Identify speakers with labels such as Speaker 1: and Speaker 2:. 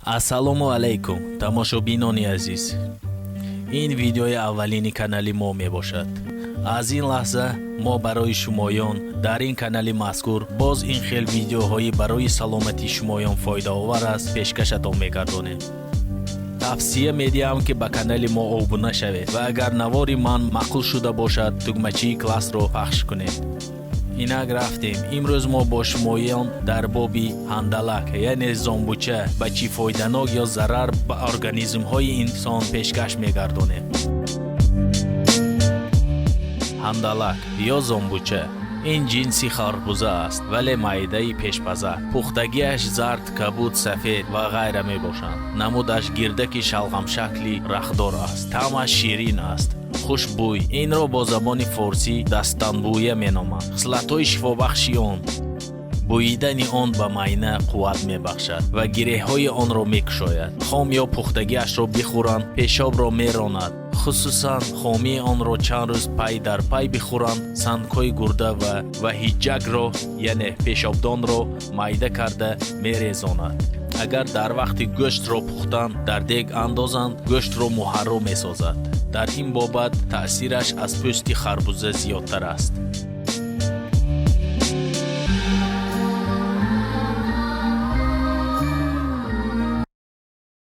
Speaker 1: Ассалому алайкум, тамошобинони азиз. Ин видеои аввалини канали мо мебошад. Аз ин лаҳза мо барои шумоён дар ин канали мазкур боз ин хел видеоҳои барои саломатии шумоён фоидаовар аст пешкашатон мегардонем. Тавсия медиҳам, ки ба канали мо обуна шавед ва агар навори ман маъқул шуда бошад, тугмачаи классро пахш кунед. Инак, рафтем. Имрӯз мо бо шумоён дар боби ҳандалак, яъне зомбуча, ба чӣ фоиданок ё зарар ба организмҳои инсон пешкаш мегардонем. Ҳандалак ё зомбуча ин ҷинси харбуза аст, вале майдаи пешпазак. Пухтагиаш зард, кабуд, сафед ва ғайра мебошанд. Намудаш гирдаки шалғамшакли рахдор аст. Таъмаш ширин аст, хушбӯй. Инро бо забони форсӣ дастанбӯя меноманд. Хислатҳои шифобахши он: бӯидани он ба майна қувват мебахшад ва гиреҳҳои онро мекушояд. Хом ё пухтагиашро бихӯранд, пешобро меронад. Хусусан хомии онро чанд рӯз пай дар пай бихӯранд, сангҳои гурда ва ҳиҷакро, яъне пешобдонро майда карда мерезонад. Агар дар вақти гӯштро пухтан дар дег андозанд, гӯштро муҳарро месозад. Дар ин бобат таъсираш аз пӯсти харбуза зиёдтар аст.